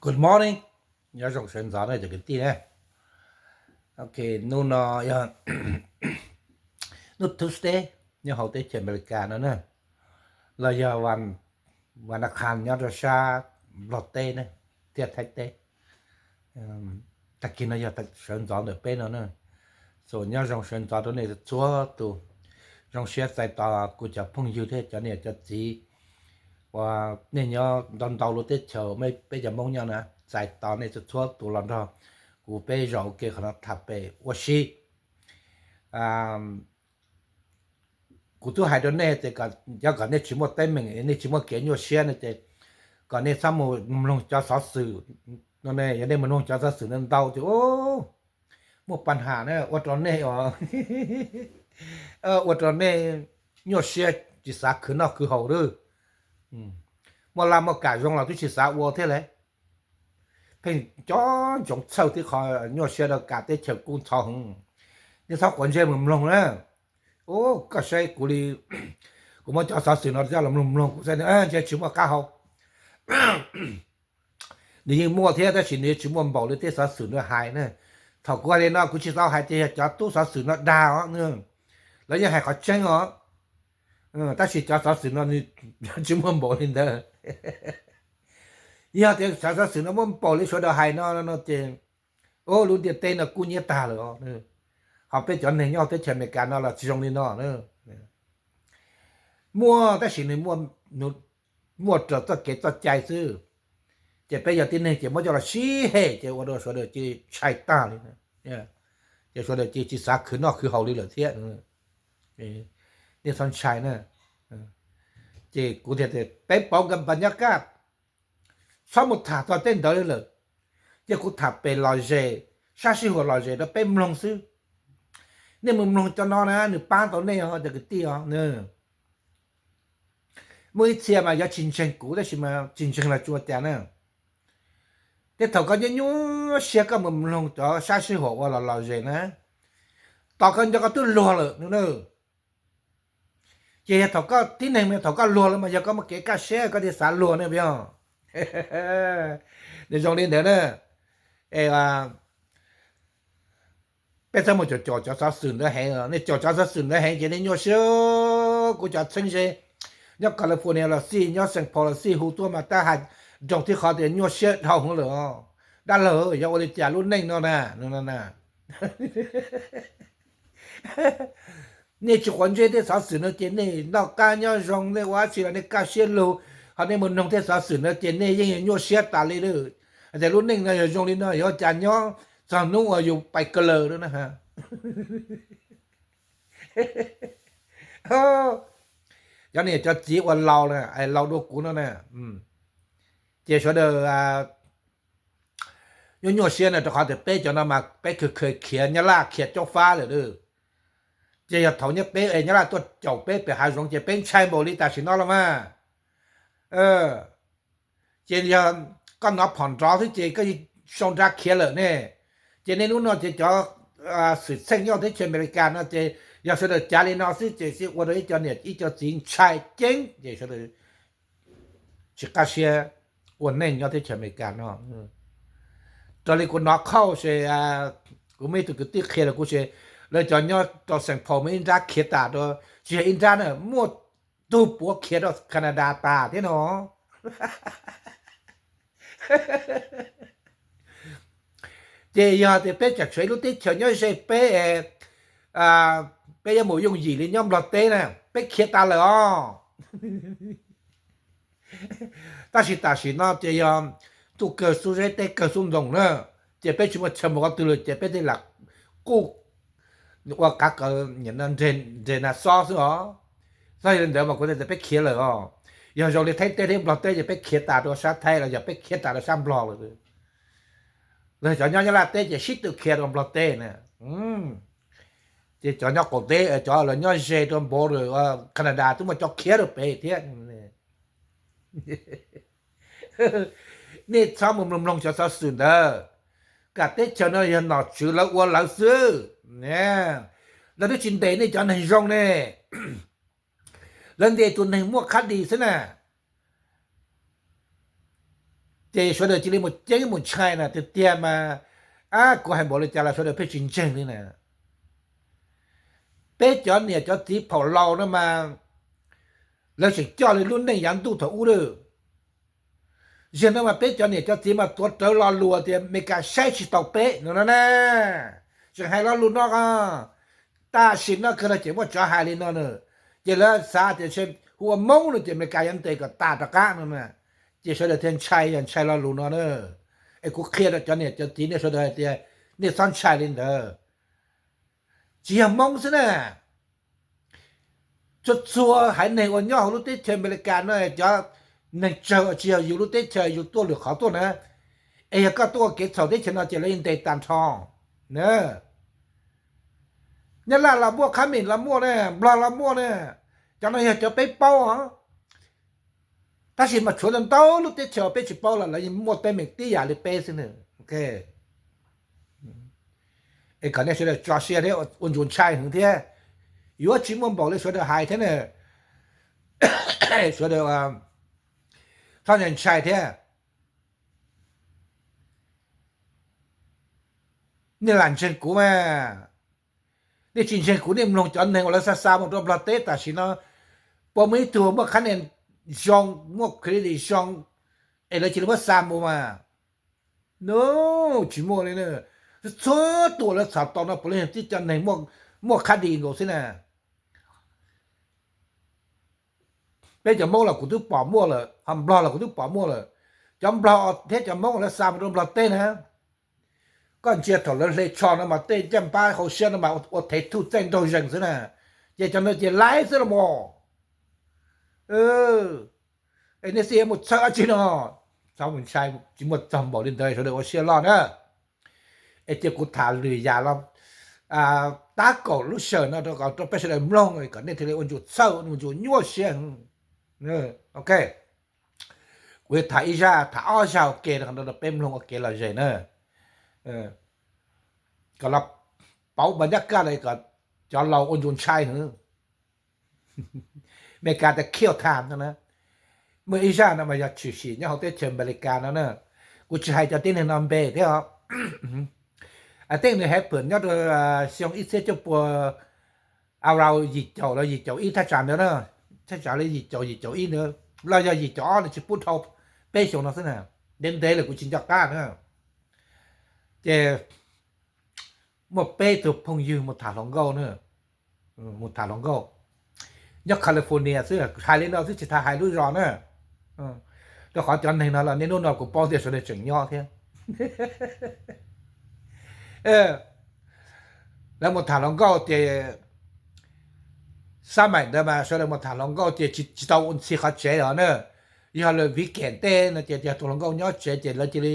Good morning, nyob zoo sawv ntxov na cov kwv tij na. Ok, hnub no yog hnub Tuesday nyob hauv teb chaws Amelikas no na, los yog vas nas khas nyob rau sab Nplog teb na, thiab Thaib teb. Tag kis no yog sawv ntxov ntawm peb no na. So nyob zoo sawv ntxov rau nej txhua tus, zoo siab txais tos kuv cov phooj ywg thiab cov niam cov txiv uas nej nyob ntau ntau lub teb chaws peb cov Hmoob nyob na, txais tos nej txhua txhua tus los nrog kuv peb zaum ua ke qhov no tham pem ua si. Kuv twb hais rau nej tias yog kom nej tsis muaj teeb meem, nej tsis muaj kev nyuaj siab no ces kom nej txhob mus mloog cov xov xwm no ne. Yog nej mus mloog cov xov xwm no ntau ces muaj pab ham na ua rau nej, ua rau nej nyuaj siab tsis xav khwv noj khwv haus lawm. Muaj laj muaj kam zoo los twb tsis xav ua thiab lauj. Pheej cov ntsoov txhawj tib qho nyuaj siab rau kam teb chaws kuj ntxhov heev. Nej txhob quav ntsej mus mloog na. Ub, koj saib kuv li, kuv muab cov xov xwm no coj los mloog mloog kuv saib ntshe tsis muaj qab hau. Nws yeej muaj thiab tab sis nws yuav tsis muaj npaum li tej xov xwm nws hais na. Thaum kuv hais li no kuv tsis tau hais tias yog cov tub xov xwm no dag os, lawv yeej hais qhov tseeb os. Tab sis cov xov xwm no nws tsis muaj npaum li ntawd. Yog tias cov xov xwm no muaj npaum li sawv daws hais no no ces lub ntiaj teb no kub hnyiab tag lawm. Ho peb cov neeg nyob teb chaws Amelikas no los tsis zoo li no. Muaj tab sis nws muaj raws txoj kev txoj cai xwb. Ces peb yog tib neeg ces muab coj los sib hem ces ua rau sawv daws cia li ntshai tag li. Ces sawv daws cia li tsis xav khwv noj khwv haus li lawm thiab. Nej txhob ntshai na. Ces kuv thiaj tias peb pauv nkas npas nyab kaj, txhob mus tham txog tej ntawd li lawm. Ces kuv tham pem lom zem, sab sij huam lom zem rau peb mloog xwb. Nej mus mloog cov no na nws pab tau nej os cov kwv tij os. Muaj ib txhia mas yuav tsis ntseeg kuv tab sis mas tsis ntseeg los tsis ua cas na. Tej thaum koj nyuaj nyuaj siab koj mus mloog cov sab sij huam ua los lom zem na, tos koj nco koj twb luag lawm no na. Ces yog thaum koj tib neeg mas thaum koj luag lawm mas yog koj muaj kev kaj siab koj thiaj xav luag ne puas yog? Nws zoo li ntawd na. Peb txhob mus caum caum cov xov xwm ntawd heev, nej caum cov xov xwm ntawd heev ces nej nyuaj siab. Kuv cov txheeb ze nyob California los xij, nyob Saint Paul los xij hu tuaj mas tab hais nroo tib qho tias nyuaj siab dhau hwv lawm os. Dab laug, yog ua li cas lub neej no na? Nej tsis quav ntsej tej xov xwm no ces nej noj qab nyob zoo, nej ua dab tsi los nej kaj siab lug, ho nej mus noog tej xov xwm no ces nej yeej nyuaj siab tas li lawm. Hais tias lub neej no yog zoo li no yuav ua cas nyob txog hnub uas yus pais kaw laws na. Cov niam cov txiv uas laus, laus dua kuv no na, ces sawv daws nyuaj nyuaj siab na, rau qhov tias peb cov no mas peb kheev khiav Nyab Laj khiav caub fab lawm. Ces yog thaum nyob peb es Nyab Laj tuaj caum peb pem hav zoov ces peb ntshai npaum li tam sim no los mas. Ces yog koj hnov phom nrov xwb ces koj sau nra khiav lawm ne. Ces niaj hnub no ces cov xwm txheej nyob teb chaws Amelikas no ces yog sawv daws cav li no xwb ces ua rau ib co niam ib co txiv ntshai ceeb ces sawv daws tsis qab siab ua neej nyob teb chaws Amelikas no. Raws li kuv hnov qhauj ces kuv muaj ib tug kwv tij qhia rau kuv ces lawv cov nyob rau Saint Paul muaj ib nrab khiav tas rau, tsis yog ib nrab na, muaj tug puav khiav rau Canada tas thiab no. Ces yog tias peb tseem tshuav ib lub teb chaws nyob ze peb, peb yuav mus yooj yim li nyob Nplog teb na, peb khiav tas lawm os. Tab sis tam sim no ces yog ntuj kawg xub zeb teb kawg xub ntoo na, ces peb tsis muaj chaw mus qhov twg lawm ces peb thiaj lam quj ua qav kaws nres nas xob xwb os. Txog li ntawd mas kuv tias peb khiav lawm os. Yog zoo li Thaib teb thiab Nplog teb ces peb khiav tas rau sab Thaib los yog peb khiav tas rau sab Nplog lawm. Los cov nyob Nyab Laj teb ces sib tw khiav rau Nplog teb na. Ces cov nyob qaum teb, cov lawv nyob ze rau border Canada twb muaj cov khiav rau pem thiab. Nej txhob mus mloog mloog cov xov xwm ntawd. Kam teb chaws no yog nom tswv lawv ua lawv xwb. Lawv twb tsis ntes nej cov neeg zoo ne. Lawv ntes tus neeg muaj khab dis xwb na. Ces sawv daws cia li mus ceeb mus ntshai na, tiag tiag mas, ab, kuv hais npaum li cas los sawv daws pheej tsis ntseeg li na. Peb cov niam cov txiv phaum laus no mas, lawv tseem coj li lub neej yav ntuj thaum ub lawm. Zaum no mas peb cov niam cov txiv mas tuav rawv lo lus tias Amelikas saib tsis taus peb no no na. Tseem hais lo lus no ko, tam sim no kawg los ces muaj tsov hais li no na. Ces lawv xav tias hu ua Hmoob no ces Amelikas yuav ntes kom tas rov qab no na. Ces sawv daws thiaj ntshai, yog ntshai lo lus no na. Es kuv qhia rau cov niam cov txiv nej sawv daws hais tias nej txhob ntshai li ntawd. Tsis yog Hmoob xwb na, txhua txhua haiv neeg uas nyob hauv lub teb chaws Amelikas no, cov neeg tsawg uas tsis yog yus lub teb chaws yus tuaj lwm qhov tuaj na, es yog koj tuaj ua kev txhaum teb chaws no ces lawv yeej ntes tag nrho na. Nyab Laj los muaj, Qhab Mim los muaj na, Nplog los muaj na, cov no yog cov peb paub os. Tab sis mas tshuav ntau lub teb chaws peb tsis paub los lawv yeej muaj teeb meem tib yam li peb xwb na. Es kom nej sawv daws tso siab thiab ua ntsuas ntshai heev thiab, yuav tsis muaj npaum li sawv daws hais thiab na. Sawv daws txhob ntshai thiab. Nej lam ntseeg kuv mas, nej tsis ntseeg kuv nej mloog cov neeg uas lawv xa xa mus rau Nplog teb tam sim no, puas muaj ib tug muaj khab nias zoo, muaj credit zoo es lawv cia li muab xa mus mas? No, tsis muaj li. Txhua tus lawv txhom tau no puav leej yog tib co neeg muaj khab dis nkaus xwb na. Peb cov Hmoob los kuv twb pom muaj lawm, ho Nplog los kuv twb pom muaj lawm. Cov Nplog thiab cov Hmoob lawv xa mus rau Nplog teb na, koj ntsia thaum lawv hle tsho no mas tej ncaj npab hauv siab no mas ua thev thuj txaij nraug zees xwb na. Ces cov no ces laiv xwb los mas. Es nej xij mus txhawj dab tsi no, txhob mus ntshai, tsis muaj txog npaum li ntawd, sawv daws ua siab loj na. Es cia kuv tham lwm yam los tab kaum lub sij hawm no rau peb sawv daws mloog kom nej thiaj li ua ntsuas txhawj ua ntsuas nyuaj siab. Ok, kuv yuav tham ib zaj, tham ob zaj ua ke rau peb mloog ua kev lom zem na, kom los pauv npa ncaj kaj los kom cov laus ua ntsuas ntshai heev. Amelikas tias kill time no na. Muaj ib zaj no mas yog tshwm sim nyob hauv teb chaws Amelikas no na. Kuv tsis hais cov tib neeg no npe thiab os. Tej nws happen nyob rau xyoo ib txhiab cuaj pua, around yim caum los yim caum ib thaj tsam ntawd na, thaj tsam li yim caum yim caum ib ntawd los yog yim caum ob, nws tsis pub dhau peb xyoo no xwb na. Ntev ntev lawm kuv tsis nco qab na. Ces muaj peb tug phooj ywg mus tham hluas nkauj na, mus tham hluas nkauj nyob California xwb, hais li no xwb tsis tas hais lub zos na. Rau qhov cov neeg no los niaj hnub no kuv paub tias sawv daws tseem nyob thiab. Lawv mus tham hluas nkauj ces xab maim ntawd mas sawv daws mus tham hluas nkauj ces tsis tau ua ntxhi qhov tsev os na. Yog lawv weekend tej no ces yog tus hluas nkauj nyob tsev ces lawv cia li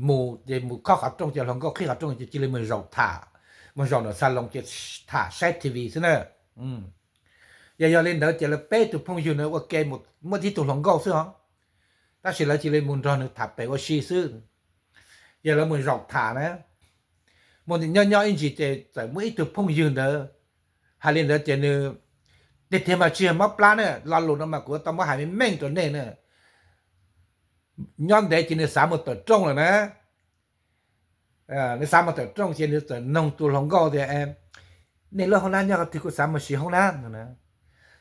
mus, ces mus khob qhov rooj ces hluas nkauj qhib qhov rooj ces cia li mus zaum tham, mus zaum ntawm xas loos ces tham saib T V xwb na. Yog yog li ntawd ces lawv peb tug phooj ywg na ua ke, muaj tib tug hluas nkauj xwb os, tab sis lawv cia li mus nrog nws tham pem ua si xwb. Yog lawv mus zaum tham na, nyob nyob ib ntsis ces txawm muaj ib tug phooj ywg ntawd, hais li ntawd ces nws, tiag tiag mas tsis yog mob plab na, lo lus no mas kuv tau muab hais meej meej rau nej na. Nyob ntev ces nws xav mus tawm rooj lawm na. Nws xav mus tawm rooj ces nws txawm noog tus hluas nkauj tias, nej lub hoob nab nyob qhov twg, kuv xav mus siv hoob nab no.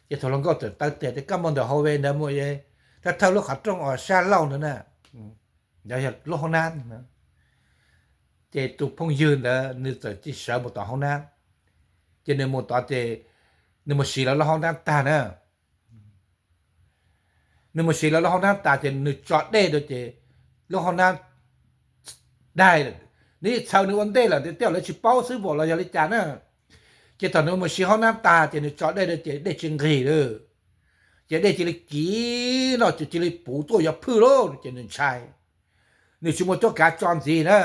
Ces tus hluas nkauj txawm taw tias, koj mus ntawm hauv ve ntawd mus, thawj thawj lub qhov rooj uas sab laug ntawd na, ntawd yog lub hoob nab. Ces tus phooj ywg ntawd nws txawm cia sawv mus tom hoob nab. Ces nws mus tod ces nws mus siv lawv lub hoob nab tag na. Nws mus siv lawv lub hoob nab tas ces nws tso dej rau ces lub hoob nab daig, nws yeej txhaws nws ua ntej lawm tias tej zaum lawv tsis paub xwb npaum los yog li cas na. Ces thaum nws mus siv hoob nab tas ces nws tso dej rau ces dej tsis nqig lawm, ces dej cia li kiv no ces cia li puv tuaj yuav phwj lauj, ces nws ntshai, nws tsis muaj cuab kav tso ntxiv na.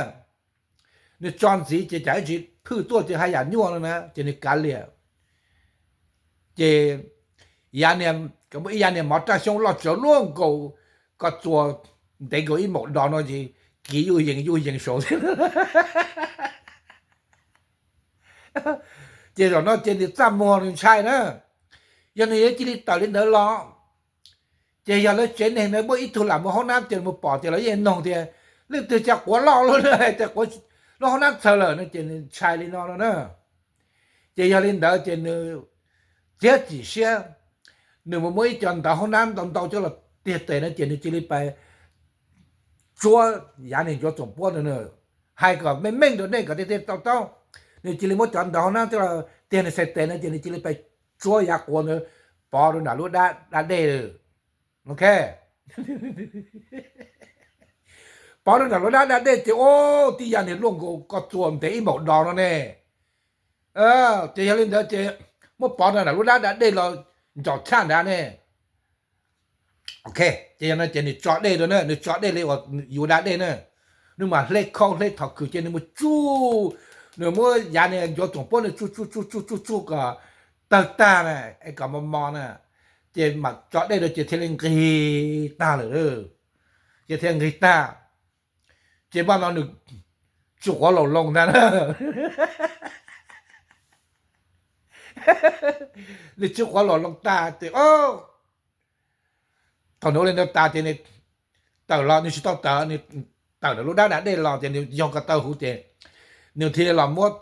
Nws tso ntxiv ces cas ib ntsis phwj tuaj ces haj yam nyuaj no na, ces nws kav liam. Ces yav niag, ib yav niag mov raj xyoob loj tsawv luaj nkaus, ko txuas ntev nkaus ib maum dos no ces kiv yuj yees yuj yees saud. Ces zaum no ces nws txaj muag nws ntshai na, yog nws yuav cia li tawm li ntawd los Ces yog lawv tsev neeg ntawd muaj ib tug lam mus haub nab ces mus pom ces lawv yeej noog tias, leej twg cas quav loj luaj na, cas quav lub haub nab txhawv lawm no, ces nws ntshai li no no na. Ces yog li ntawd ces nws txiav txim siab, nws mus muab ib co ntawv haub nab ntau ntau coj los tiag tes no ces nws cia li pais tsuab yav niag ncuav txoom puab ntawd na. Hais kom meej meej rau nej kom nej thiaj to taub, nws cia li muab cov ntawv haub nab coj los tiag nws txhais tes no ces nws cia li pais tsuab yav quav ntawd pov rau nram lub dab dab dej lawm. Ok, pov rau nram lub dab dab dej ces ua tib yam niag luaj nkaus koj txua ntev ib npaum dos no ne. Ces yog li ntawd ces muab pov rau nram lub dab dab dej los ncom tshaj nrad ne. Ok, ces yog no ces nws tso dej rau na, nws tso dej li uas yus da dej na, nws mam hle khau hle thom khwm ces nws mus tsuj, nws muab yav niag ncuav txoom puab nws tsuj tsuj tsuj tsuj tsuj tsuj kom tawg tag na, es kom mos mos na, ces mam tso dej rau ces thiaj li nqig tag lawm. Ces thiaj nqig tag, ces npaj no nws tsw quav laus loo ntag na. Nws tsw quav laus loo tag ces thaum nws ua li ntawd tas ces nws tawm los, nws tsis tau tawm, nws tawm ntawm lub dab da dej los ces nws yoog ko taw huv ces nws thiaj li los muab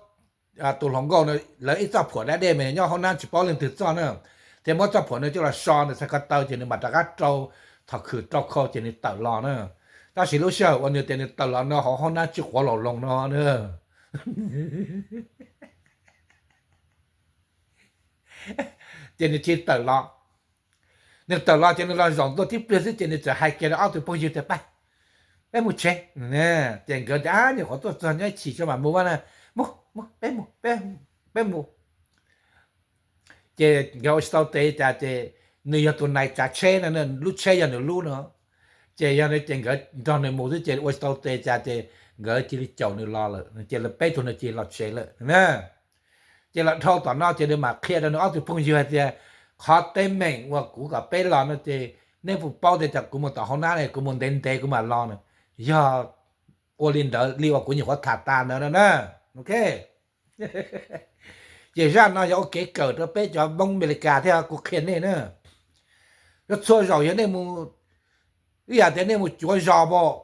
tus hluas nkauj no lawv ib txoj phuam dab dej mas nyob hauv nab tsis paub leej twg txoj na, thiaj muab txoj phuam no coj los so nws txhais ko taw ces nws mam rov qab rau thom khwm rau khau ces nws tawm los na. Tab sis lub sij hawm uas nws tias nws tawm los no hauv hauv nab tsw quav laus loo no na. Ces nws tsis tawm los, nws tawm los ces nws los zaum ntua tib pliag xwb ces nws txawm hais kiag rau ob tug phooj ywg tias pab, peb mus tsev. Ces nkawd tias ab nyuam qhuav tuaj txog nyob ib chim tso mam mus mas na, mus, peb mus, peb mus. Ces nkawd ua tsis tau tes cas ces nws yog tus nais tsav tsheb no, lub tsheb yog nws lub no, ces yog ces nkawd nrog nws mus xwb ces ua tsis tau tes cas ces nkawd cia li caum nws los lawm ces lawv peb tug no cia li los tsev lawm. Ces los dhau tom no ces nws mam qhia rau nws ob tug phooj ywg hais tias qhov teeb meem uas kuv kom peb los no ces neb puas paub tias kuv mus tom hauv nab ne, kuv mus ntev ntev kuv mam los na, yog ua li ntawd li uas kuv nyuam qhuav tham tas ntawd no na. Ok, ces zaj no yog ua kev kawm rau peb cov Hmoob Amelikas thiab kuv qhia nej na. Yog txhua zaus yog nej mus, ib yam tias nej mus cuav zos pam,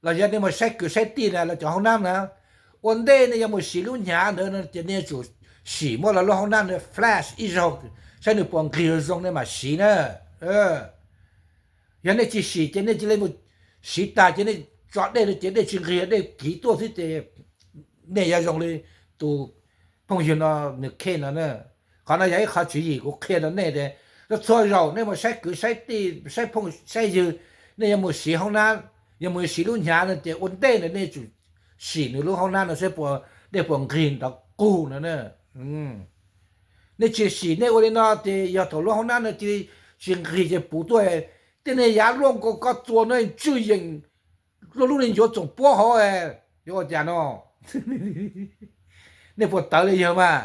los yog nej mus saib kwv saib tij na los cov hauv nab na, ua ntej nej yuav mus siv lub hnyav ntawd no ces nej yuav tsum sim muab lub hauv nab no flash ib zaug saib nws puas nqig zoo nej mam siv na. Yog nej tsis sim ces nej cia li mus siv tas ces nej tso dej rau ces dej tsis nqig, dej kiv tuaj xwb ces nej yuav zoo li tus phooj ywg no nws qhia no na. Qhov no yog ib qho tswv yim kuv qhia rau nej tias txhua zaus nej mus saib kwv saib tij saib phooj saib ywg, nej yuav mus siv hauv nab, yuav mus siv lub hnyav no ces ua ntej ntawd nej tsum sim nws lub hauv nab no saib puas, dej puas nqig nrov qug no na. Nej tsis sim nej ua li no ces yog thaum lub hauv nab no cia li tsis nqig ces puv tuaj, tej niag yav luaj nkaus koj txua no tswj yees luaj lub niag ncuav txoom puab hauv, yuav ua cas no? Nej puas tawv li yawg mas?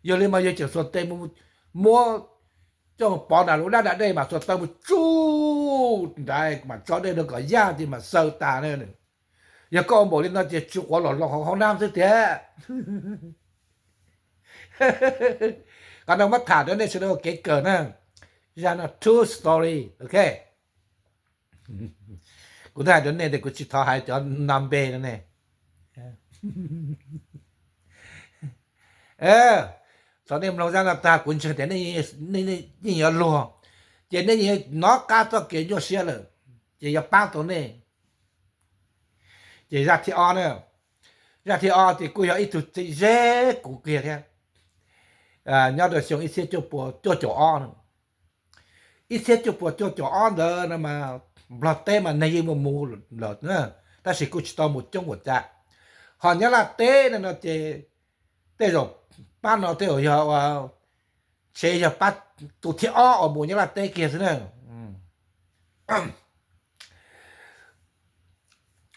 Yog li mas yawg tseem xuas tes mus muab coj pov nram lub dab da dej mas xuas taw mus tsuj nrad mas tso dej rau kom yaj ces mas xaws tas na. Yog koj ua npaum li no ces tsw quav los loo hauv hauv nab xwb tiag. Qhov no muab tham rau nej sawv daws ua kev kawm na. Zaj no true story, ok. Kuv twb hais rau nej tias kuv tsis thov hais cov nam npe no ne. Thaum nej mloog zaj no tag kuv ntseeg tias nej yeej yuav luag, ces nej yeej hnov qab txoj kev nyuaj siab lawm, ces yuav pab tau nej. Ces zaj thib ob na, zaj thib ob ces kuj yog ib tug txiv zeb kuv kiag thiab, nyob rau xyoo ib txhiab cuaj puas cuaj caum ob no. Ib txhiab cuaj puas cuaj caum ob ntawd no mas Nplog teb mas neeg yeej mus mus lawm, tab sis kuj tsis tau mus coob ua cas. Ho Nyab Laj teb no no ces tej zaum pab no tej zaum yog ua, tsev yog pab tus thib ob uas mus Nyab Laj teb kiag xwb na.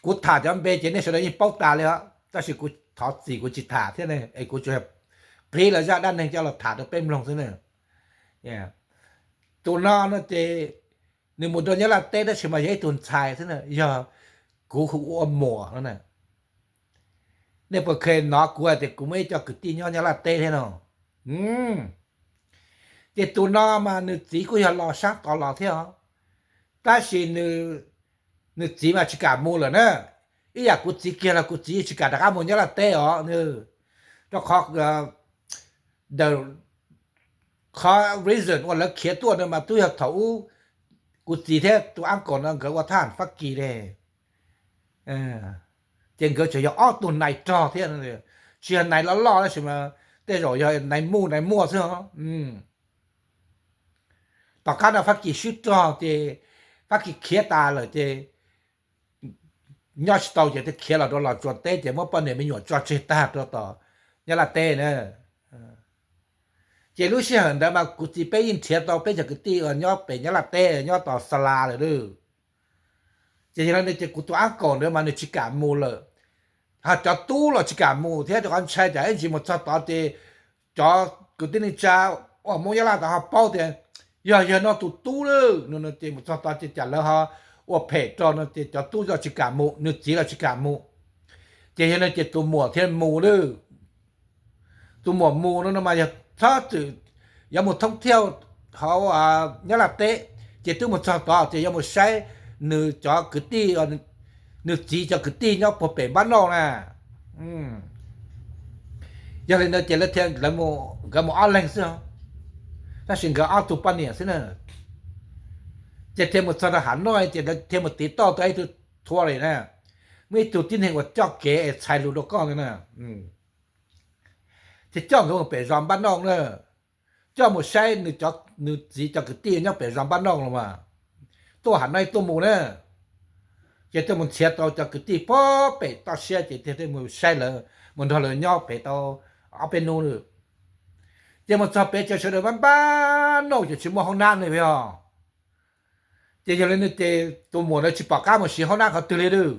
Kuv tham cov npe ces nej sawv daws yeej paub tas li os, tab sis kuv thov txim kuv tsis tham thiab ne, es kuv tsuas qhib lawv zaj dab neeg coj los tham rau peb mloog xwb na. Tus no no ces nws mus rau Nyab Laj teb tab sis mas yog ib tug ntxhais xwb na, yog kuv hu ua Muas no na. Nej puas kheev hnov kuv hais tias kuv muaj ib co kwv tij nyob Nyab Laj teb thiab no? Ces tus no mas nws txiv kuj yog los sab tod los thiab os. Tab sis nws txiv mas tsis kam mus lawm na. Ib yam kuv txiv kiag los kuv txiv tsis kam rov qab mus Nyab Laj teb os. Rau qhov qhov reason uas lawv khiav tuaj no mas twb yog thaum ub kuv txiv thiab tus uncle no nkawd ua thab ham Fab Kis ne. Ces nkawd tseem yog ob tug nais rog thiab, tsis yog nais loj loj tab sis mas tej zaum yog nais muj nais muaj xwb os. Tom qab no Fab Kis swb rog ces Fab Kis khiav tas lawm ces nyob tsis tau ces thiaj khiav los rau Los Tsuas teb ces muab poj niam me nyuam tso tseg tag rau tom Nyab Laj teb na. Ces lub sij hawm ntawd mas kuv txiv peb yeej nrhiav tau peb cov kwv tij uas nyob pem Nyab Laj teb nyob tom Xa Las lawm lauj. Ces yog li ntawd ces kuv tus uncle ntawd mas nws tsis kam mus lawm. Ho cov tub los tsis kam mus thiab rau qhov ntshai tsam ib ntsis mus txog tod ces cov kwv tij neej tsa uas Hmoob Nyab Laj tod ho paub tias yog yawg no tus tub lawm no ces mus txog tod ces tsam lawv ho ua phem rau no ces cov tub los tsis kam mus, nws txiv los tsis kam mus. Ces yog no ces tus muam thiaj mus lawm. Tus muam mus no no mas yog txhob txwm yuav mus thoob thiaj hauv Nyab Laj teb, ces twb mus txog tod ces yuav mus saib nws cov kwv tij, nws txiv cov kwv tij nyob puag pem Npab Nauj na. Yog li ntawd ces lawv thiaj, nkawd mus ob leeg xwb, tab sis nkawd ob tug poj niam xwb na. Ces thiaj mus txog rau Hav Nois ces lawv thiaj mus tiv tauj tau ib tug tour li na, muaj ib tug tib neeg uas coj kev es txhais lus rau koj ntawd na. Ces coj nkawd mus pem zos Npab Nauj na, coj mus saib nws txiv cov kwv tij nyob pem zos Npab Nauj los mas tuaj Hav Nois tuaj mus na. Ces tuaj mus nrhiav tau cov kwv tij puag pem toj siab ces thiaj mus saib lawv, mus nrog lawv nyob pem tau ob peb hnub lawm. Ces mus txog pem ces sawv daws Npab Nauj ces tsis muaj hoob nab li os. Ces yog li no ces tus muam ntawd tsis pom qab mus siv hoob nab qhov twg li lawm.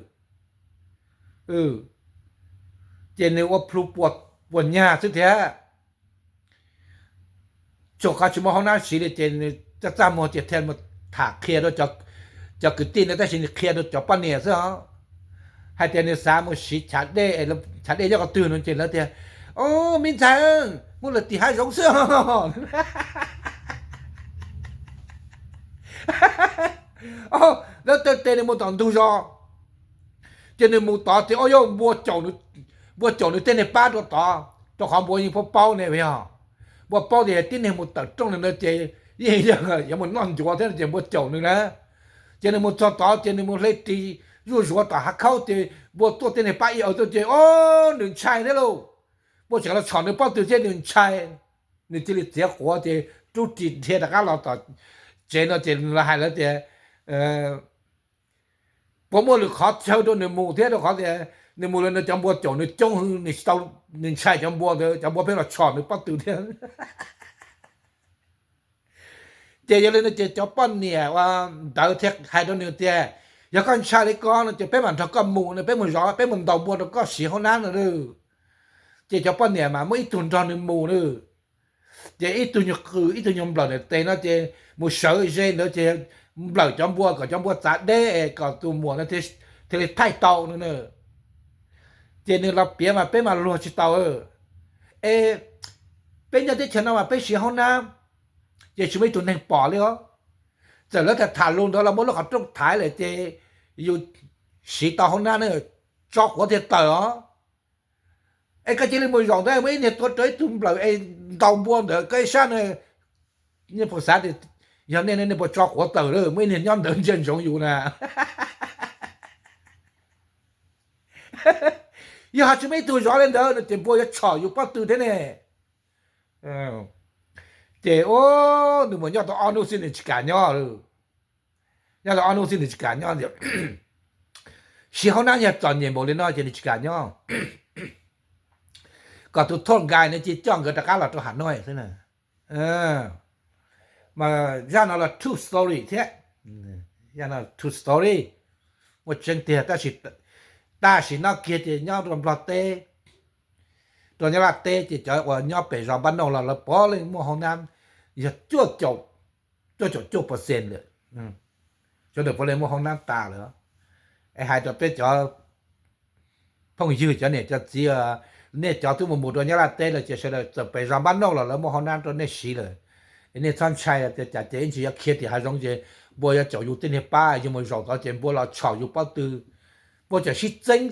Ces nws ua plhu puas nyag xwb thiab. Tsuas qhov tsis muaj hoob nab siv li ces nws txaj txaj muag ces thiaj mus tham qhia rau cov kwv tij ntawd tab sis nws qhia rau cov poj niam xwb os. Hais tias nws xav mus siv chav dej, chav dej nyob qhov twg no ces lawv tias, o, me ntxhais, muaj lawv tim hav zoov xwb os. Lawv tau tes nws mus tom ntug zos, ces nws mus tod ces o yog npua caum nws tej niag pab rau tod, rau qhov npua yeej paub paub ne yog. Npua paub tias tib neeg mus tawm rooj li no ces yeej yog yuav mus noj ncuav thiab ces npua caum nws na. Ces nws mus txog tod ces nws mus hle ris zuj zuav tom hav khaub ces npua tuaj tej niag pab ib aws tuaj ces o, nws ntshai thiab lauj. Npua tseem los tshom nws pob tw thiab nws ntshai. Nws cia li txiav quav ces rub ris dhia rov qab los tom tsev no ces los hais lawv tias puas muaj lwm qhov chaw rau nws mus thiab rau qhov tias nws mus lawm no cov npua caum nws coob hwv, nws tsis tau, nws ntshai cov npua ntawd, cov npua pheej los tshom nws pob tw thiab. Ces yog li no ces cov poj niam ua ntawd thiaj hais rau nws tias, yog koj ntshai li ko no ces peb mam nrog koj mus no, peb mus zov, peb mus ntaus npua rau koj siv hoob nab no lauj. Ces cov poj niam mas muaj ib tug nrog nws mus lauj. Ces ib tug nyuag qws ib tug nyuag nplawm ntawm tes no ces mus sawv ze ntawd ces nplawm cov npua kom cov npua txav deb es kom tus muam no thiaj li thaij tau no na. Ces nws los piav mas peb mas luag tsis tau. Es peb nyob teb chaws no mas peb siv hoob nab ces tsis muaj ib tug neeg pom li os. Txawm lawv tham tham lus ntawd los muaj lub qhov rooj thaiv lawm ces yus siv tau hoob nab na, tso quav thiaj tawm os. Es koj cia li mus zaum ntawd muaj ib niag tuav rawv ib tug nplawm es ntaus npua ntawd koj ib sab na. Nej puas xav tias yog nej nej puas tso quav tawm lawm, muaj ib niag nyob ntawd ntsia ntsoov yus na? Yog ho tsis muaj ib tug zov li ntawd no ces npua yuav tshom yus pob tw thiab ne. Ces nws mus nyob tau ob hnub xwb nws tsis kam nyob. Nyob tau ob hnub xwb nws tsis kam nyob tias siv hoob nab yog txom nyem npaum li no ces nws tsis kam nyob. Kom tus tour guide no cia coj nkawd rov qab los rau Hav Nois xwb na. Mas zaj no los true story thiab, zaj no true story, muaj tseeb tiag. Tab sis no kiag ces nyob rau Nplog teb, rau Nyab Laj teb ces cov uas nyob pem zos Npab Nauj los lawv puav leej muaj hoob nab, yog cuaj caum cuaj percent lawm, sawv daws puav leej muaj hoob nab tas lawm. Es hais rau peb cov phooj ywg cov niam cov txiv, nej cov twb mus mus rau Nyab Laj teb lawm ces sawv daws txawm pem zos Npab Nauj los lawv muaj hoob nab rau nej siv lawm. Es nej txhob ntshai tias cas ces ib ntsis yuav khiav tim hav zoov ces npua yuav caum yus tej niag pab, yus mus zaum tod ces npua los tshom yus pob tw, npua tseem sib txeeb,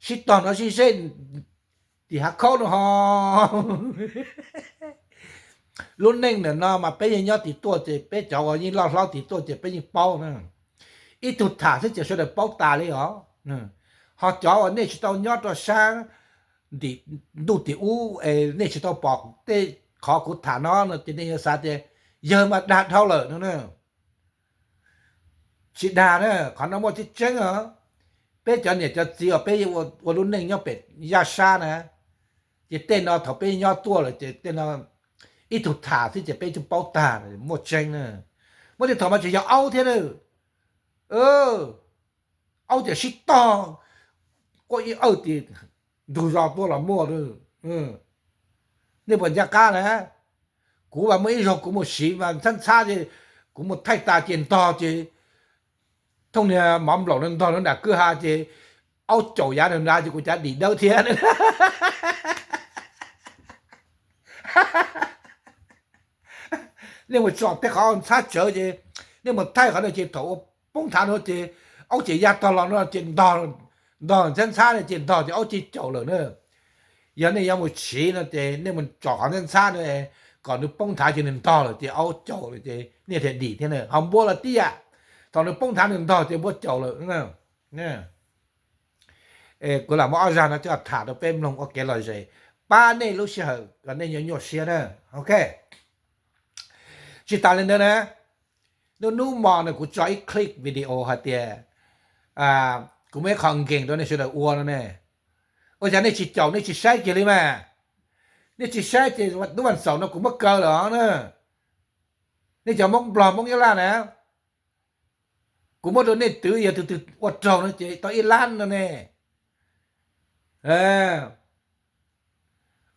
sib tog no sib zeb tim hav khaub no ho. Lub neej ntawm no mas peb yeej nyob tim tuaj ces peb cov uas yeej loj hlob tim tuaj ces peb yeej paub na. Ib tug tham xwb ces sawv daws paub tas li os. Ho cov uas nej tsis tau nyob rau sab ntim ntuj tim ub es nej tsis tau pom tej qhov kuv tham no no ces nej yuav xav tias yawg mas dag dhau lawm no na. Tsis dag na, qhov no muaj tseeb tseeb os. Peb cov niam cov txiv uas peb ua lub neej nyob pem yaj sab na, ces tej no thaum peb nyob tuaj lawm ces tej no ib tug tham xwb ces peb twb paub tag, muaj tseeb na. Muaj tej thaum mas tseem yog aub thiab na. Aub ces sib tog quaj ib awj tim ntug zos tuaj los muaj. Nej puas ncaj qab na? Kuv mas muaj ib zaug kuv mus siv mas ntxhab ntxhab ces kuv mus thaij tas ces ntog ces thooj niag mov nplaum no ntog rau nram kwj ha ces aub caum yav nram nrad ces kuv cav dim dawb thiab. Nej mus tsom tej qhov ntxhab tsawv ces nej mus thaij qhov no ces thaum ua poob nthav no ces aub ces ya tog los no ces ntog ntxhab ntxhab no ces ntog ces aub ces caum lawm na. Yog nej yuav mus siv no ces nej mus tsom qhov ntxhab ntxhab no kom nws poob nthav ces nws ntog lawm ces aub caum lawm ces nej thiaj dim thiab na. Ho npua los tib yam, thaum nws poob nthav nws ntog ces npua caum lawm. Kuv lam muab ob zaj no coj tham rau peb mloog ua kev lom zem, pab nej lub sij hawm kom nej nyuaj nyuaj siab na. Ok, tsis tas li ntawd na, hnub hnub hmo no kuv tso ib clip video hais tias kuv muaj ib qho nkees rau nej sawv daws ua no ne. Ua cas nej tsis caum nej tsis saib kiag li mas? Nej tsis saib ces hnub vas xaum no kuv muab kaw lawm os na. Nej cov Hmoob Nplog Hmoob Nyab Laj na, kuv muab rau nej twv, yog tus twg ua raug no ces tau ib lab no ne.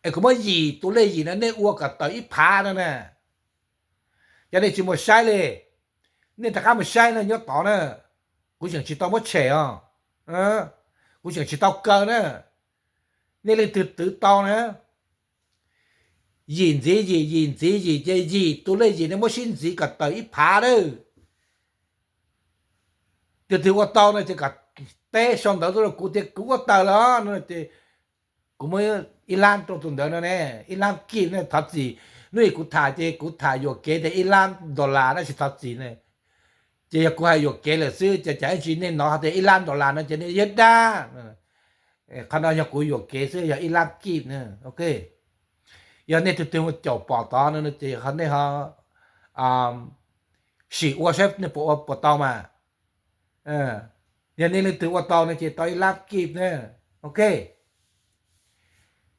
Es kuv muab yim tus lej yim no nej ua kom tawm ib phav no na. Yog nej tsis mus saib li, nej rov qab mus saib no nyob tod na. Kuv tseem tsis tau muab tshem os, kuv tseem tsis tau kaw na. Nej leej twg twv tau na, yim ntxiv yim, yim ntxiv yim ces yim tus lej yim nej muab sib ntxiv kom tawm ib phav na. Tus twg ua tau no ces kom teb sau ntawv tuaj rau kuv tias kuv ua tawm lawm no ces kuv muab ib lab rau tus ntawd no ne, ib lab kij ne. Thov txim, hnub ib kuv tham ces kuv tham yuam kev tias ib lab dollar no tsis thov txim ne. Ces yog kuv hais yuam kev lawm xwb ces cas ib ntsis nej hnov hais tias ib lab dollar no ces nej yuav dag. Qhov no yog kuv yuam kev xwb, yog ib lab kij na. Ok, yog nej tus twg mus caum pom tod no ces nej ho sim ua saib nej puas ua puas tau mas. Yog nej leej twg ua tau no ces tau ib lab kij na. Ok,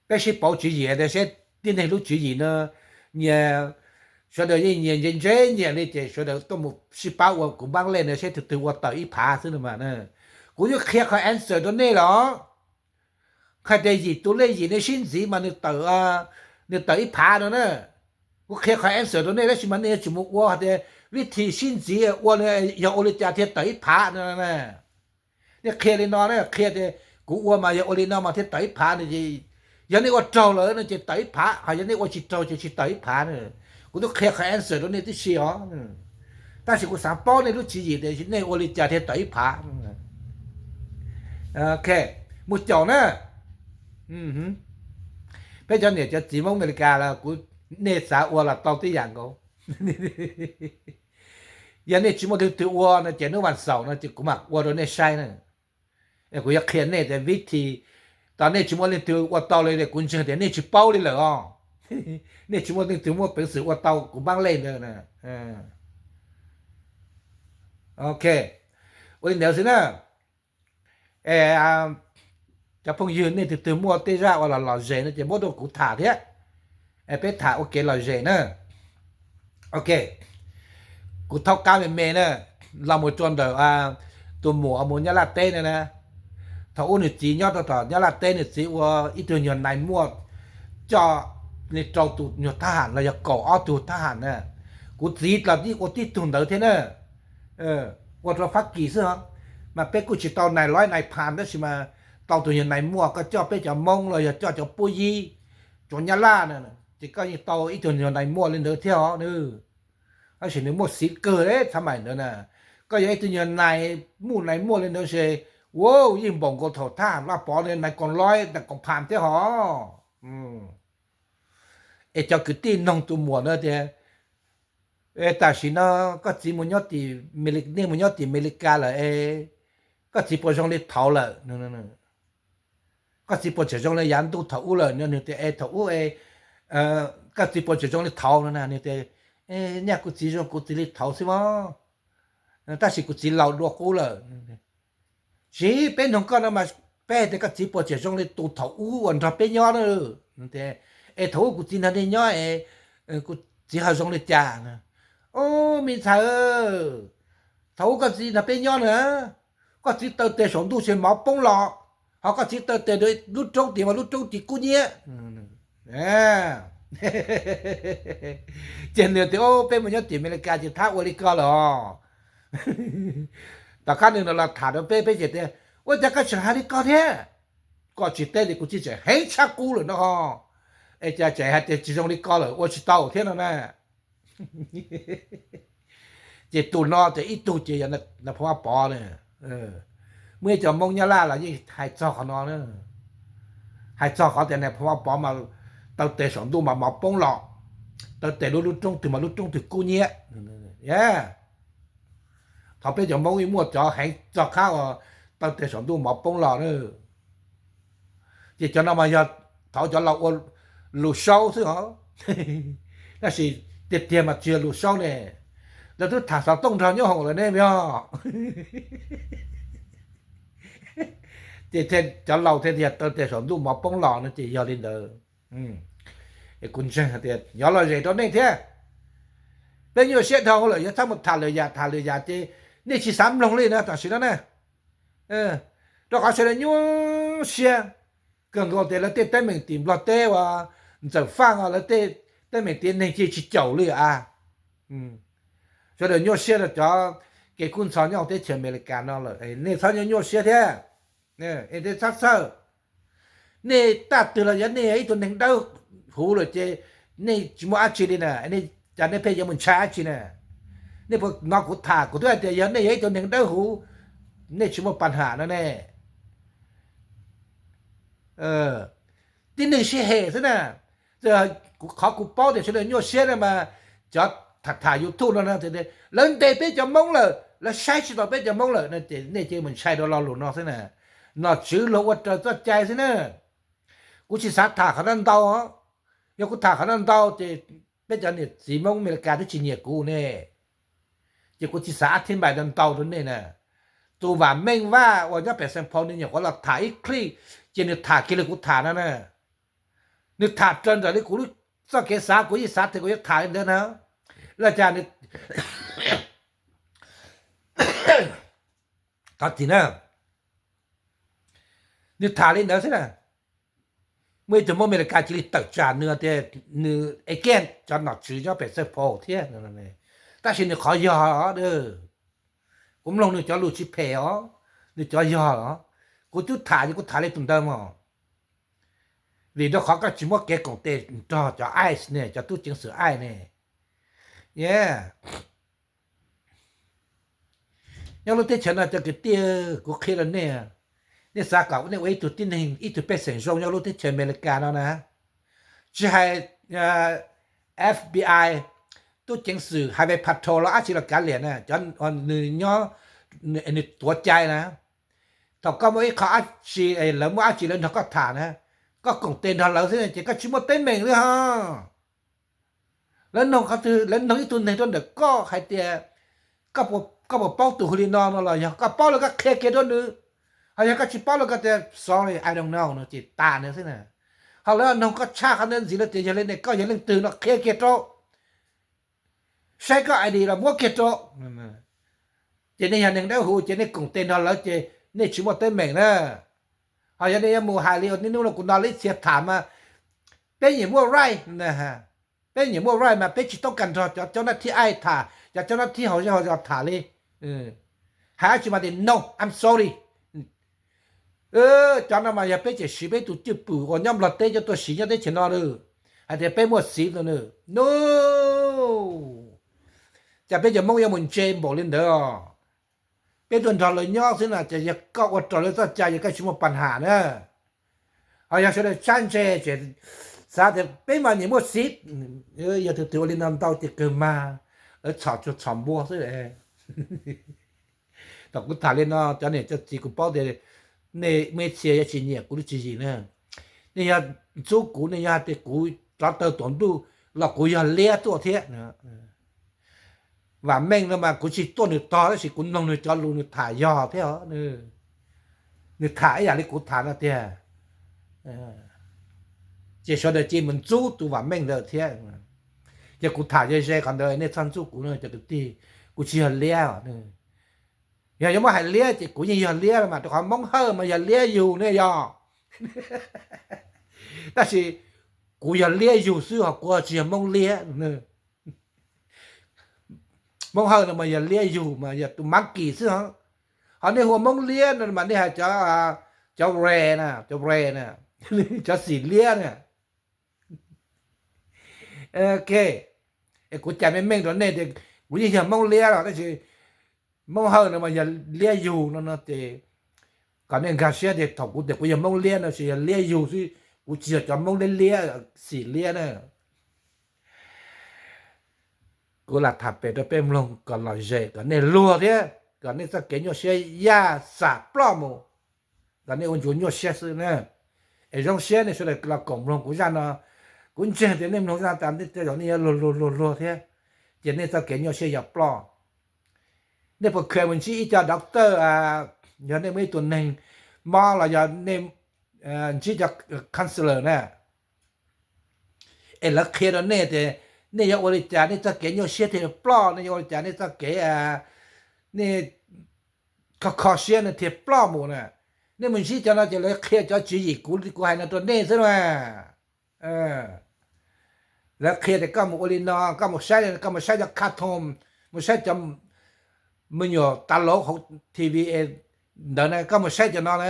peb sib pauv tswv yim tias seb tib neeg lub tswv yim no nyias, sawv daws yeej nyias ntse ntse nyias li ces sawv daws tuaj mus sib pab ua kuv npaab lej no seb tus twg ua tawm ib phav xwb no mas. Kuv yeej qhia qhov answer rau nej los, qhia tias yim tus lej yim nej sib ntxiv mas nws tawm ib phav no na. Kuv qhia qhov answer rau nej tab sis mas nej yuav tsum mus ua hais tias vib thim sib ntxiv ua yog ua li cas thiaj tawm ib phav no. Nej qhia li no na, qhia tias kuv ua mas yog ua li no mas thiaj tawm ib phav no. Yog nej ua raug lawm no ces tawm ib phav, ho yog nej ua tsis raug ces tsis tawm ib phav na. Kuv twb qhia qhov answer rau nej tib si os, tab sis kuv xav paub nej lub tswv yim tias nej ua li cas thiaj tawm ib phav. Ok, mus caum na. Peb cov niam cov txiv Hmoob Amelikas los kuv, nej xav ua los tau tib yam nkaus. Yog nej tsis muaj leej twg ua no ces hnub vas xaum no ces kuv mam ua rau nej saib na. Kuv yuav qhia nej tias vib thim, tau nej tsis muaj leej twg ua tau li, kuv ntseeg tias nej tsis paub li lawm os. Nej tsis muaj leej twg muaj peev xwm ua tau kuv npaab lej ntawd na. Ok, ua li ntawd xwb na. Es cov phooj ywg nej tus twg muaj tej zaj uas los lom zem no ces muab rau kuv tham thiab, peb tham ua kev lom zem na. Ok, kuv thaub qab me me na, los mus rau ntawm tus muam mus Nyab Laj teb na na. Thaum ub nws txiv nyob rau tom Nyab Laj teb, nws txiv ua ib tug nyuag nais muaj coj li rau tus nyuag thab ham los yog kaum ob tug thab ham na. Kuv txiv los yeej ua tib tug ntawd thiab na, ua rau Fab Kis xwb os. Mas peb kuj tsis tau nais loib nais phas tab sis mas tau tus nyuag nais muaj, koj coj peb cov Hmoob los yog coj cov Puab Yib, cov Nyab Laj na, ces koj yeej tau ib tug nyuag nais muaj li ntawd thiab os. Tab sis nws muaj xiv kawg li txha mais ntawd na. Koj yog ib tug nyuag nais muaj nais muaj li ntawd ces, wow, yeej npaum nkaus thaum thab Vaj Pov nais koos loib nais koos pham thiab hos. Es cov kwv tij noog tus muam na tias, tam sim no koj txiv mus nyob tim, nej mus nyob tim Amelikas lawm es koj txiv puas zoo li thaud lawm? Koj txiv puas tseem zoo li yav ntuj thaum ub lawm? Nws tias, es thaum ub, koj txiv puas tseem zoo li thaud no na? Nws tias, nyaj kuv txiv zoo kuv txiv li thaud xwb mas, tab sis kuv txiv laus dua qub lawm. Tsis, peb noog koj no mas peb hais tias koj txiv puas tseem zoo li tus thaum ub uas nrog peb nyob na. Es thaum ub kuv txiv nrog nej nyob es kuv txiv ho zoo li cas? Ub, me ntxhais, thaum ub koj txiv nrog peb nyob na, koj txiv taw tes saum ntuj ces mov poob los, ho koj txiv taw tes rau lub roob tid mas lub roob tid kub nyiab. Ces nws tias, peb mus nyob tim Amelikas ces thab ua li ko lawm os. Tom qab nws los tham rau peb, peb ces tias, ua cas koj tseem hais li ko thiab? Koj tsis teb ces kuv tsis tseem heev tshaj qub lawm no. Es cas tseem hais tias tsis zoo li ko lawm, ua tsis tau thiab no na. Ces tus no ces ib tug ces yog nais phoo Vaj Pov na. Muaj ib co Hmoob Nyab Laj los yeej hais txog qhov no, hais txog qhov tias nais phoo Vaj Pov mas taw tes saum ntuj mas mov poob los, taw tes rau lub roob twg mas lub roob twg kub nyiab. Thaum peb cov Hmoob yeej muaj cov heev txog qhab uas taw tes saum ntuj mov poob los na. Ces cov no mas yog thaum cov laus ua lus saub xwb os. Tab sis tiag tiag mas tsis yog lus saub ne, lawv twb tham xov tooj nrog Nyob Hoom lawm ne yog. Ces cov laus thiaj tias taw tes saum ntuj mov poob los no ces yog li ntawd. Kuv ntseeg hais tias yog lom zem rau nej thiab. Peb nyuaj siab dhau lawm, yog txhob mus tham lwm yam, tham lwm yam ces nej tsis xav mloog li na tam sim no na. Rau qhov sawv daws nyuaj siab kawg nkaus tias lawv tej teeb meem tim Nplog teb uas Ntxawm Faj os, lawv tej teeb meem tias neeg cia tsis caum li a. Sawv daws nyuaj siab rau cov kev kub ntxhov nyob hauv teb chaws Amelikas no lawm, nej txhob nyuaj nyuaj siab thiab. Nej txhob txhawj. Nej taj twg los yog nej yog ib tug neeg dawb huv lawm ces nej tsis muaj dab tsi li na, nej cas nej pheej yuav mus ntshai dab tsi na? Nej puas hnov kuv tham, kuv twb hais tias yog nej yog ib tug neeg dawb huv, nej tsis muaj pas ham no ne. Tib neeg sib hem xwb na. Qhov kuv paub tias sawv daws nyuaj siab na mas cov tham tham YouTube no na, lawv ntes peb cov Hmoob lawm, lawv saib tsis taus peb cov Hmoob lawm no ces nej cia mus ntshai rau lo lus no xwb na. Nom tswv luag ua raws txoj cai xwb na. Kuv tsis xav tham qhov no ntau. Yog kuv tham qhov no ntau ces peb cov niam txiv Hmoob Amelikas twb tsis nyiam kuv ne. Ces kuv tsis xav ab thib npais ntau ntau rau nej na. Tus Vam Meej Vaj uas nyob pem Xeem Phau nws nyuam qhuav los tham ib clip, ces nws tham kiag li kuv tham no na. Nws tham raws nraim li kuv lub txoj kev xav, kuv yeej xav tias kuv yuav tham li ntawd na. Los cas nws, thov txim na, nws tham li ntawd xwb na. Muaj ib tug Hmoob Amelikas cia li tawm tsam nws tias nws against cov nom tswv nyob pem Xeem Phau thiab. Tab sis nws qhov yog, kuv mloog nws cov lus tsis phem os, nws cov yog os. Kuv twb tham ces kuv tham li tus ntawd mog. Vim rau qhov koj tsis muab kev koom tes nrog cov ice ne, cov tub ceev xwm ice ne. Nyob lub teb chaws no cov kwv tij, kuv qhia rau nej, nej xav kom nej ua ib tug tib neeg, ib tug pej xeem zoo nyob lub teb chaws Amelikas no na, tsis hais FBI, tub ceev xwm, highway patrol los dab tsi los kav liam na, cov nws nyob, nws tuav cai na, thaum koj muaj ib qho dab tsi, lawv muaj dab tsi lawv nrog koj tham na, koj koom tes nrog lawv xwb ces koj tsis muaj teeb meem li ho. Lawv noog qhov twg, lawv noog ib tug neeg rau ntawm koj hais tias koj puas paub tus hu li no no los yog koj paub lawm koj qhia kiag rau nws. Ho yog koj tsis paub lawm koj tias sorry, I don't know no ces tas nws xwb na. Ho lawv noog koj tshaj qhov ntawd ntxiv lawv tias yog li ne koj yog leej twg no qhia kiag rau, saib koj ID los muab kiag rau. Ces nej yog neeg dawb huv ces nej koom tes nrog lawv ces nej tsis muaj teeb meem na. Ho yog nej yuav mus hais li uas niaj hnub no kuv nrog lawv ib txhia tham mas peb nyiam muaj right, peb nyiam muaj right mas peb tsis toob kas nrog cov cov nab thib aib tham, cov cov nab thib hauv zej hauv zos tham li. Hais dab tsi mas tias no, I'm sorry. Cov no mas yog peb tseem siv peb tus cwj pwm uas nyob Nplog teb cov tuaj siv nyob teb chaws no lawm, hais tias peb muaj xiv no, no. Cas peb cov Hmoob yuav mus ntse npaum li ntawd os? Peb tuaj nrog lawv nyob xwb no ces yog koj ua raws lawv txoj cai ces koj tsis muaj pas nham na. Ho yog sawv daws tsab ntse ces xav tias peb mas nyiam muaj xiv, yog tus twg ua li no ntau ces kawg mag, lawv txhom tsuag txhom npua xwb. Thaum kuv tham li no cov niam cov txiv kuv paub tias nej muaj ib txhia yuav tsis nyiam kuv lub tswv yim na. Nej yog ntxub kuv, nej yog hais tias kuv rov tawg tuam ntuj los kuv yog liab tuaj thiab. Vam Meej no mas kuv tsis tuaj nws tog tab sis kuv mloog nws cov lus nws tham yog thiab os. Nws tham ib yam li kuv tham no tiag. Ces sawv daws cia mus ntxub tus Vam Meej ntawd thiab. Ces kuv tham ze ze qhov ntawd nej txhob ntxub kuv no cov kwv tij, kuv tsis yog liab. Yog yuav muab hais liab ces kuv yeej yog liab los mas, rau qhov Hmoob Hawj mas yog liab yug ne yog. Tab sis kuv yog liab yug xwb ho kuv tsis yog Hmoob liab. Hmoob Hawj no mas yog liab yug mas yog tus monkey xwb. Ho nej hu ua Hmoob liab no mas nej hais cov, cov red na, cov red na, cov xim liab na. Ok, kuv cais meej meej rau nej tias kuv yeej yog Hmoob liab los tab sis Hmoob Hawj no mas yog liab yug no no ces kom nej nkag siab tias thaum kuv tias kuv yog Hmoob liab no ces yog liab yug xwb, kuv tsis yog cov Hmoob liab liab, xim liab na. Kuv lam tham pem rau peb mloog kom lom zem kom nej luag thiab kom nej txoj kev nyuaj siab yaj xam ploj mus, kom nej ua ncuav nyuaj siab xwb na. Es zoo siab nej sawv daws los koom mloog kuv zaj no. Kuv ntseeg tias nej mloog zaj tas tej zaum nej yuav luag luag luag luag thiab, ces nej txoj kev nyuaj siab yuav ploj. Nej puas khaws mus ntsib ib co doctor, yog nej muaj ib tug neeg mob los yog nej ntsib cov counselor na, es lawv qhia rau nej tias nej yuav ua li cas nej txoj kev nyuaj siab thiaj ploj, nej yuav ua li cas nej txoj kev, nej kho kho siab no thiaj ploj mus na. Nej mus ntsib cov no ces lawv qhia cov tswv yim kuv, kuv hais no rau nej xwb na. Lawv qhia tias koj mus ua li no, koj mus saib, koj mus saib cov cartoon, mus saib cov me nyuam tas lauv hauv T V ntawd na, koj mus saib cov no na,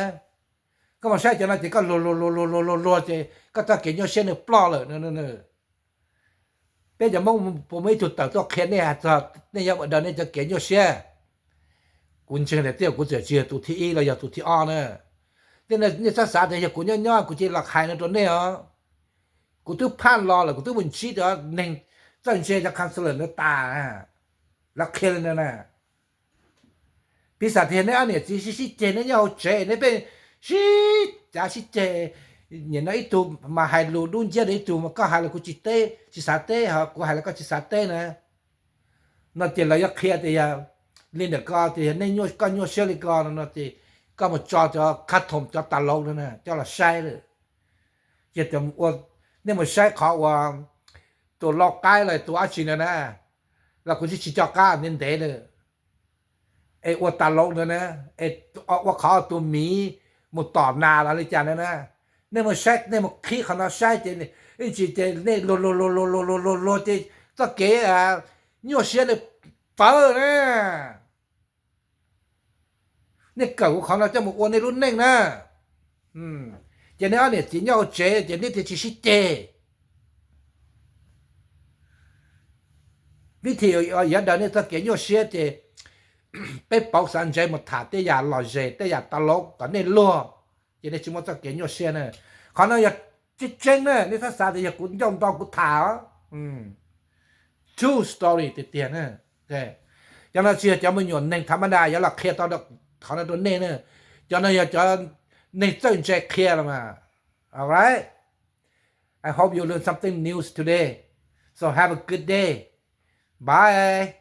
koj mus saib cov no ces koj luag luag luag luag luag luag luag ces koj txoj kev nyuaj siab nws ploj lawm. Peb cov Hmoob puas muaj ib tug tawm tuaj qhia nej hais txog nej yuav ua daws nej cov kev nyuaj siab? Kuv ntseeg tias tej zaum kuv txawm tsis yog tus thib ib los yog tus thib ob na. Tej no nej txhob xav tias yog kuv nyob nyob kuv cia li los hais no rau nej os. Kuv twb phaj los lawm, kuv twb mus ntsib cov neeg txawj ntse cov counselor ntawd tas, lawv qhia li ntawd na. Piv xam tias neb ob niam txiv sib sib ceg, neb nyob hauv tsev neb pheej sib cav sib ceg, nim no ib tug mas hais lus dub nciab rau ib tug mas koj hais los kuv tsis teb, tsis xav teb, ho kuv hais los koj tsis xav teb na. No ces lawv yuav qhia tias yog li ntawm ko tias yog nej, koj nyuaj siab li ko no no ces koj mus tso cov cartoon cov tas lauv no na coj los saib lawm. Ces nej mus saib qhov uas tus lau qaib los tus dab tsi ntawd na, los kuv tsis, tsis coj qab ntev ntev lawm, es ua tas lauv ntawd na, es ua qhov tus miv mus tom nas los li cas ntawd na. Nej mus saib, nej mus qhib qhov no saib ces ib ntsis ces nej luag luag luag luag luag luag luag luag ces txoj kev nyuaj siab nej pawv na. Nej kawm kuv qhov no coj mus ua nej lub neej na. Ces nej ob niam txiv nyob hauv tsev ces nej thiaj tsis sib ceg. Vib thim yuav daws nej txoj kev nyuaj siab ces peb pauv xav ntsev mus tham tej yam lom zem, tej yam tas lauv kom nej luag, ces nej tsis muaj txoj kev nyuaj siab na. Qhov no yog tseeb tseeb na, nej txhob xav tias yog kuv ncauj nto kuv tham os. True story tiag tiag na. Cov no tsis yog cov me nyuam neeg tham ma das yuav los qhia tau qhov no rau nej na. Cov no yog cov neeg txawj ntse qhia los mas. Alright. I hope you learn something new today. So have a good day. Bye.